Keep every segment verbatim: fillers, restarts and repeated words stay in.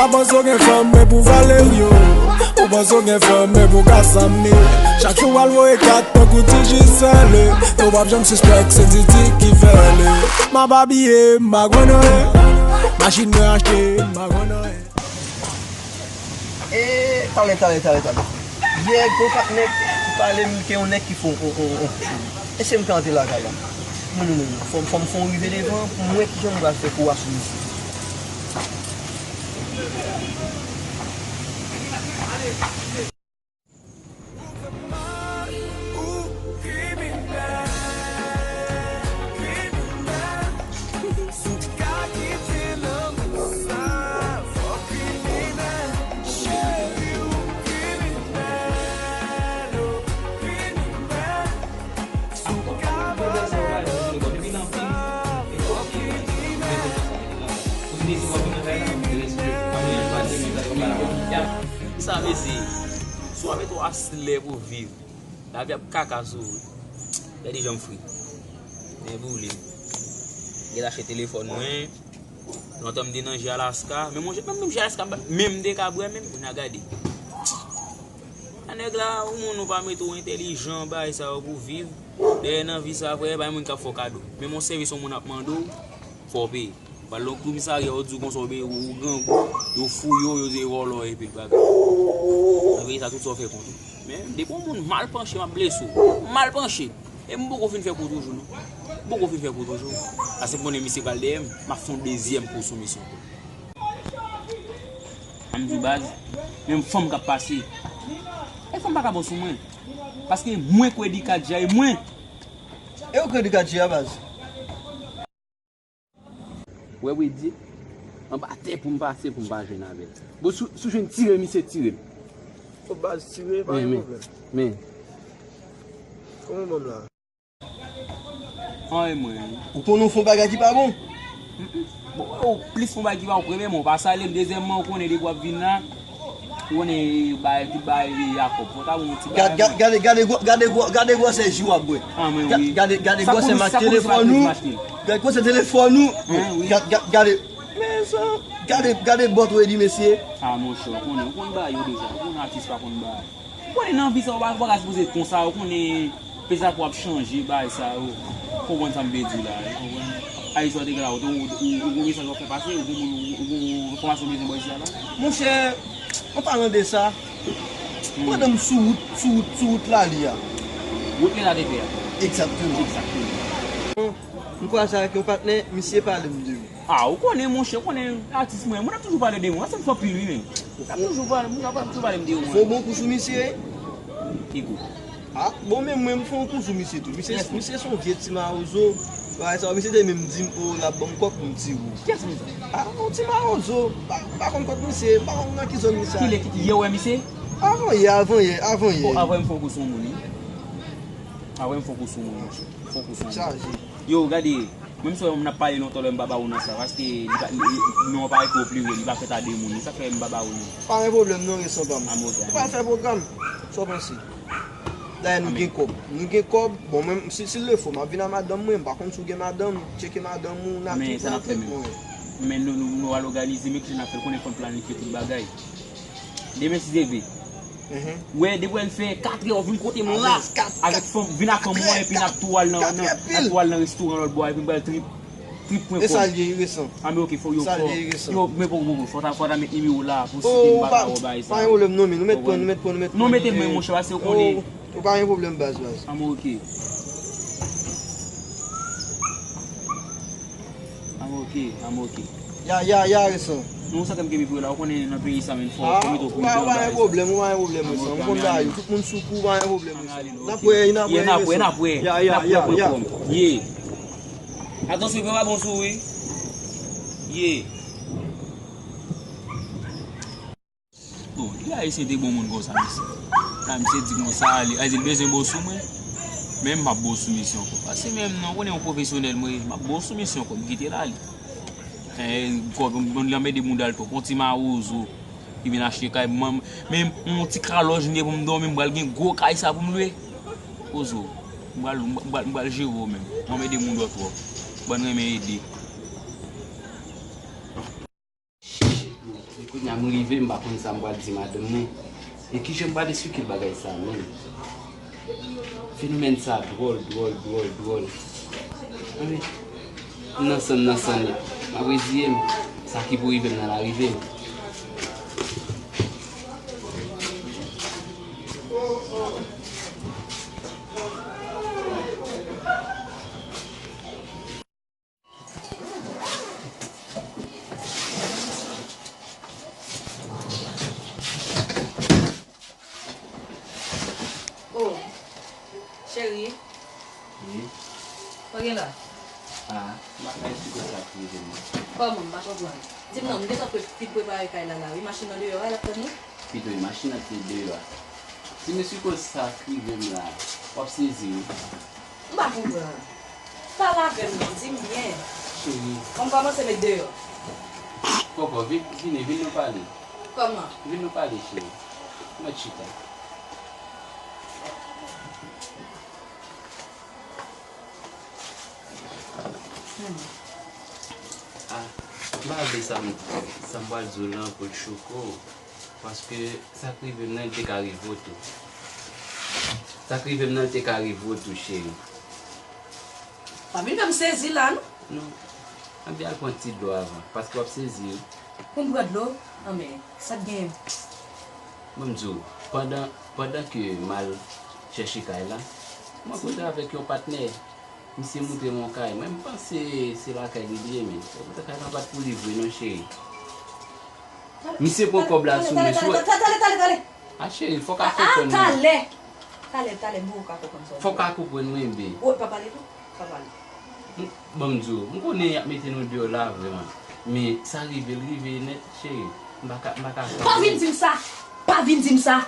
Ou panse w gen fanm, men pou Valerio. Ou panse w gen fanm, men pou Kasami. Chak jou w al voye kat tankou ti Gisèle. E w p ap janm sispèk, se Titi ki fè l. M ap abiye, m pa konn anyen. Machin mwen achte, m pa konn anyen. E, talè, talè, talè, talè. Yè, gon patnè ki pale m ke yon nèg ki fè yon, yon, yon, yon. E se m ki antre lakay la. Non, non, non, non. Fò m, fò m fè yon rive devan pou m wè kijan m pral fè kou a sou misye. Sa mesye, si w ap mete w aslè pou viv, lavi ap kaka sou ou. Gade jan m fri. Men boule. Gen achte telefòn mwen. Lontan m te nan J Alaska. Men monchè, menm, menm J Alaska, menm m te ka bwè, menm moun a gade. A nèg la, yon moun ou pa mete w entèlijan, bagay sa yo pou viv. Dèyè nan vi sa, frè, pa gen moun k ap fè w kado. Menm yon sèvis yon moun ap mande w, fò w peye. Pral nan komisarya, yo di w konsa, ou, ou grangou, yo fouye w, yo di e vòlò epi bagay. Nan peyi sa, tout sa w fè kont ou. Men, depi yon moun mal panche, m ap blese w. Mal panche. E m poko fin fè kou toujou, non. M poko fin fè kou toujou. Paske m konnen misye pral dèyè m, m ap fè yon dezyèm kou sou misye ankò. An m di w baz, menm fanm k ap pase. E fanm pa ka bon sou mwen. Paske mwen kredi Kadja e mwen. E ou kredi Kadja a baz? Wè Widi, anba tè pou m pase pou m pa jwenn avè l. Bon, si w, si w jwenn tire misye, tire m. Fò baz tire, pa gen pwoblèm. Men. Kòman w ban m la? Anyen mwen. Ou konnen w fè yon bagay ki pa bon? Mm, mm. Bon, ou plis fè yon bagay ki pa bon, premyèman, ou pa salye m, dezyèmman, ou konnen depi w ap vin la, ou konnen bagay, tout bagay, e, Yakòb. Fò ta bon, yon ti bagay. Gade, gade, gade, gade gwòsè ji w ap bwè. Anyen mwen, wi. Gade, gade gwòsè mak telefòn ou. Gade gwòsè telefòn ou. Anyen, wi. Gade, gade, gade. Men sa, gade, gade bòt Wedi, mesye. A, monchè, ou konnen, ou konn bagay yo deja. Ou konnen atis pa konn bagay. Ou konnen nan vi sa, ou pa, ou pa ka sipoze konsa, ou konnen, pezapwa ap chanje, bagay sa yo. Ou konprann sa m vle di w la, ou konprann? Ayisyen te gen la, ou, ou, ou, ou gon mesaj w ap fè pase, ou gon moun, ou, ou gon enfòmasyon w bezwen bò isi a la. Monchè, an palan de sa, pandan m sou wout, sou wout, sou wout Lali a. Wout Lali a te fè a. Egzakteman. Egzakteman. M kwaze avèk yon patnè, misye pale m de ou. A, ou konnen, monchè, ou konnen atis mwen. Mwen ap toujou pale de mwen. Sa m fè anpil, wi, men. Mwen ap toujou pale, mwen ap toujou pale m de mwen. Fè yon bon kou sou misye. Ki kou? A, bon, men mwen, m fè yon kou sou misye tou. Misye, misye se yon vye ti mawozo. Bagay sa, misye te menm di m, o, l ap ban m kòb pou m tire w. Kiyès misye? A, yon ti mawozo. M pa, m pa konn kòt misye, m pa konn nan ki zòn misye. Kilè, ki, yè w wè misye? Avan yè, avan yè, avan yè. O, avan m fè yon kou sou moun, wi. Avan m fè yon kou sou moun, monchè. Fè yon kou sou moun. Chaje. Yo, gade. Menm si w wè m ap pale lontan lè m pa ba w nan sa, paske li pa, li, li, non an pa ekri o pliryèl, li pa fèt a de moun, e sa k fè m pa ba w non. Pa gen pwoblèm non, resan pa m. Anmwey, ou pral fè pwogram. Sa w panse? Dayè nou gen kòb. Nou gen kòb. Bon, mwen, si, si l le fo, m ap vin a madanm mwen, m pa konn si w gen madanm, tcheke madanm ou, n a tout, n a tout mwen. Men nou, nou, nou al òganize, men kijan n ap fè l, konnen fò n planifye tout bagay. Demen si Dye vle. Wè, depi w fè katrè, w vin kote mwen la. Avèk fanm, vin ak fanm mwen, epi n ap tou al nan, nan, n ap tou al nan restoran lòt bò a, epi n pral trip, trip pwen kòm. E sa l ye, resan. A, men oke, fò yo, fò. Yo, men bon, bon, bon, fò ta, fò ta met nimewo la, pou si m pa ka wè bagay sa. Pa gen pwoblèm non, men nou mèt pran, nou mèt pran, nou mèt pran. Non, mete l mwen, monchè, paske w konnen. Ou pa gen pwoblèm, baz, baz. A, men oke. I'm okay, I'm okay. Ya, ya, ya, resan. Non, sa ke m kenbe pou yo la, ou konnen nan peyi sa, men fò, fò mete w pridan, ou pa gen pwoblèm, ou pa gen pwoblèm, resan. M konn bagay yo, tout moun sou kou, ou pa gen pwoblèm, resan. N ap wè, n ap wè, n ap wè, n ap wè. Ya, ya, ya, ya. Ye. Atansyon, fè pa bon sou ou, wi. Ye. Bon, li ayisyen te bon moun konsa, mesye. La, misye di konsa, li, li bezwen bo sou mwen. Men m p ap bo sou misye ankò. Paske menm non, ou konnen yon pwofesyonèl mwen ye, m p ap bo sou misye ankò, m kite l ale. Eh, kòb, m, m anmède moun dal twòp. Yon ti mawozo ki vin achte kay, m, men yon ti kalòj m gen pou m dòmi, m pral gen gwo kay sa pou m lwe. Poze w. M pral, m pral, m pral jere w menm. M anmède moun dò twòp. Bann renmen ede. Shit, man. Se kounye M rive, m pa konn sa m pral di madanm mwen. E kijan m pral esplike l bagay sa menm? Fenomèn sa dwòl, dwòl, dwòl, dwòl. Anben, m nan san, m nan san nèt. M ap reziye m. Sa ki pou rive m nan la rive m. Oh, cheri. Wi. Sa gen la? Ah, m pa ka esplike w sa k rive m nan. Kòman? M pa konprann. Di m non, m gentan pre-, fin prepare kay la la wi. Machin nan deyò a, l ap tann nou? Pito, machin nan te deyò a. Di m esplike w sa k rive m la. W ap sezi wi. M pa konprann. Pale avè m non, di m byen. Cheri. Bon, m kòmanse met deyò. Kòkò, vin, vini, vin nou pale. Kòman? Vin nou pale, cheri. Mèt chita. Hmm. Ah, m pa vle sa m, sa m pral di w lan pou l choke w. Paske sa k rive m nan, li te ka rive w tou. Sa k rive m nan, li te ka rive w tou, cheri. Pa vin fè m sezi la, non. Non. Ann al pran ti dlo avan, paske w ap sezi wi. Pou m pran dlo? Anben, sa k genyen? Ban m di w, pandan, pandan ke m al chèche kay la, m rankontre avèk yon patnè. Misye montre m yon kay. Mwen, m panse se lakay li te ye, men. Poutèt kay la pa t pou li vre, non, cheri. Misye pran kòb la sou mwen, sou. Talè, talè, talè, talè, talè, talè. A, cheri, fòk a konprann mwen. Talè. Talè, talè, m poko ka konprann sa w di. Fòk a konprann mwen, bebe. Ou pa pale tou? Pa pale. M, ban m di w, m konnen y ap mete nou deyò la, vrèman. Men, sa rive, l rive nèt, cheri. M pa ka, m pa ka. Pa vin di m sa! Pa vin di m sa!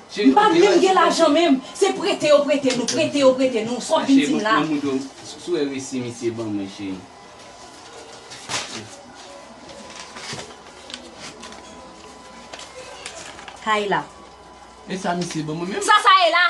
M pa menm gen lajan menm. Se prete yo prete nou, prete yo prete nou. Sa w vin di m la? Cheri, ban m montre w, si w wè resi misye ban mwen, cheri. Kay la. E sa misye ban mwen menm? Sa sa ye la?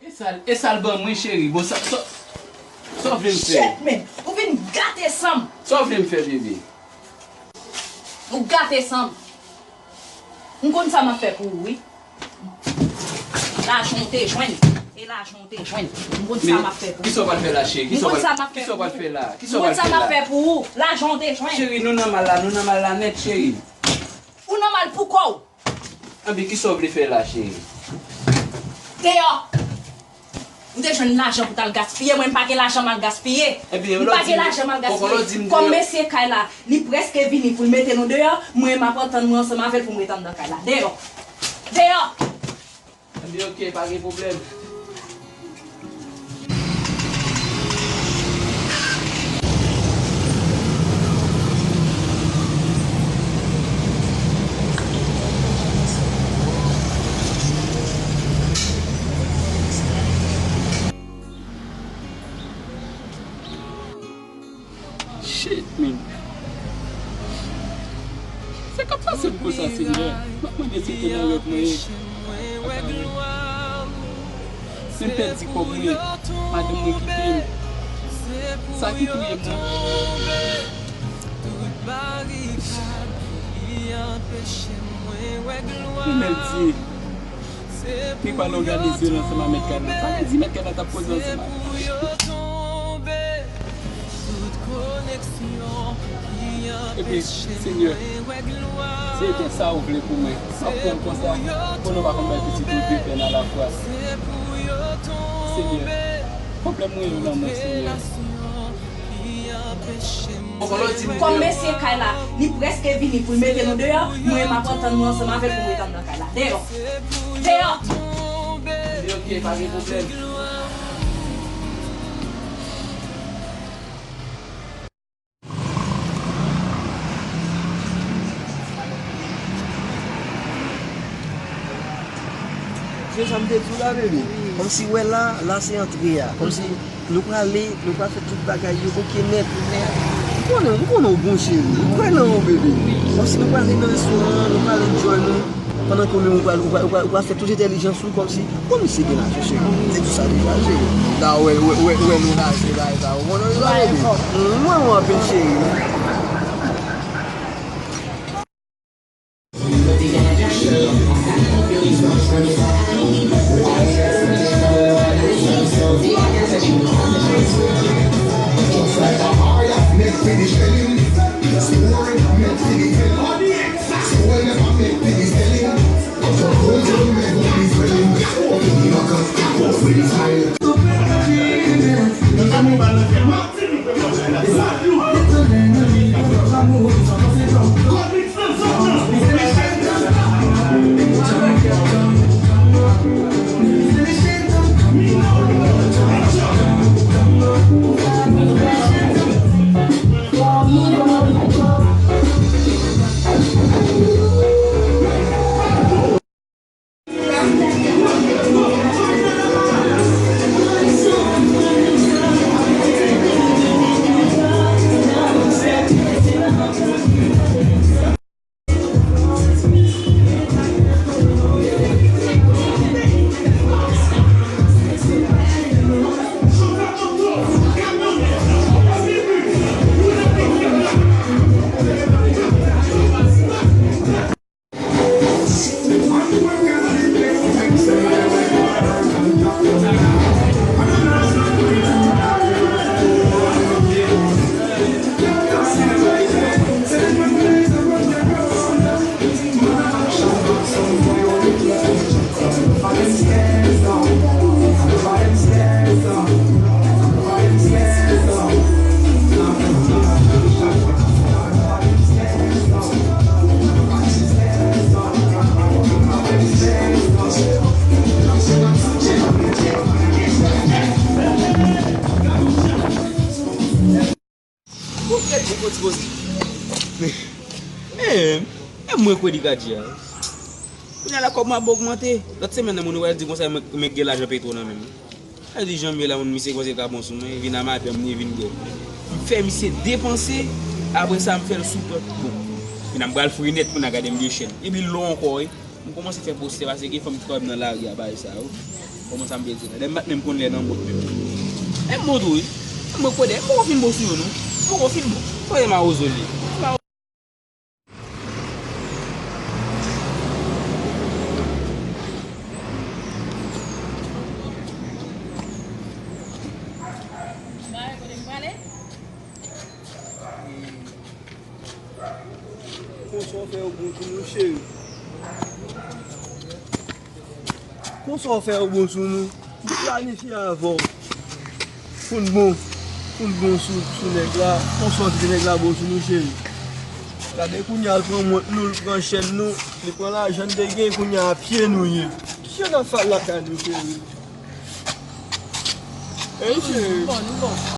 E sa, e sa l ban mwen, cheri. Bon, sa, sa, sa w vle m fè? Shit, man! Ou vin gate san m! Sa w vle m fè, bebe? Ou gate san m! M konn sa m ap fè pou ou, wi. Lajan w te jwenn. E lajan w te jwenn. M konn sa m ap fè pou ou. Kisa w pral fè la, cheri? Kisa w pral fè la? Kisa w pral fè la? M konn sa m ap fè pou ou. Lajan w te jwenn. Cheri, nou nan mal la, nou nan mal la nèt, cheri. Ou nan mal pou kò w. Anben, kisa w vle fè la, cheri? Deyò! Ou te jwenn lajan pou t al gaspiye, mwen m pa gen lajan m al gaspiye. M pa gen lajan m al gaspiye. Kòm mesye kay la, li prèske vini pou l mete nou deyò, mwen m ap antann mwen ansanm avè l pou m ret anndan kay la. Deyò! Deyò! Anben, ok, pa gen pwoblèm. Shit, man. Sa k ap pase m konsa, Senyè? M ap mande si se nan rèv mwen ye. Men m pèdi kòb mwen. Madanm mwen kite m. Sa ki touye m nan. Mèdi. Li pral òganize l ansanm a mèt kay la. Sa vle di mèt kay la t ap koze ansanm avè l. Ebyen, Senyè, si se te sa ou vle pou mwen, m ap pran l konsa, pou nou pa konn bay pitit nou de pèn alafwa. Senyè, pwoblèm mwen yo nan men w, Senyè. Kòm mesye kay la, li prèske vini pou l mete nou deyò, mwen m ap antann mwen ansanm avè l pou m ret anndan kay la. Deyò! Deyò! Li ok, pa gen pwoblèm. Se sa m te di w la, bebe. Kòmsi wè la, la se antre a. Kòmsi nou prale, nou pral fè tout bagay yo ok nèt. M konnen, m konnen w bon cheri. M kwè nan ou, bebe. Kòmsi nou prale nan restoran an, nou pral enjoy nou. Pandan ke ou menm ou pral, ou pral, ou pral, ou pral fè tout entèlijans ou, kòmsi, kòmsi gen lajan cheri. M te di w sa deja, cheri. La, wè, wè, wè, wè nou raje bagay sa. Ou konnen sa, bebe. M renmen w anpil, cheri. Bon, kèt, bon, bon ti koze. Eh, e mwen kwè li ka di a. Kounye a la kòb mwen ap ogmante. Lòt semèn nan, moun yo pral di konsa, mwen, mwen gen lajan petwo nan men m. Sa di jan m ye la, moun, misye kòmanse ka bon sou mwen, vin a madanm li, vin gen. M fè misye depanse, apre sa, m fè l sou pòt. Bon, vin a m pral fri nèt, moun a gade m de chèn. Epi l long ankò, wi. M kòmanse fè postè paske gen fanm ki kwè m nan lari a bagay sa yo. Kòman sa m byen di la? Dè m pa t menm konn lè nan mòd menm. E m bon tou wi. Mwen kwè dè m poko fin bon sou yo non. M poko fin bon. Kote mawozo li? Mare kote m prale? Konsa w fè yo bon sou nou, cheri. Konsa w fè yo bon sou nou. M te planifye avè w. Pou n bon, pou n bon sou, sou nèg la. Konsa w kite nèg la bon sou nou, cheri. Gade kounye a, l pran mont nou, l pran chèn nou, li pran lajan n te gen, kounye a pye nou ye. Kisa n ap fè lakay nou, cheri? Ey, cheri. Bon, nou bon.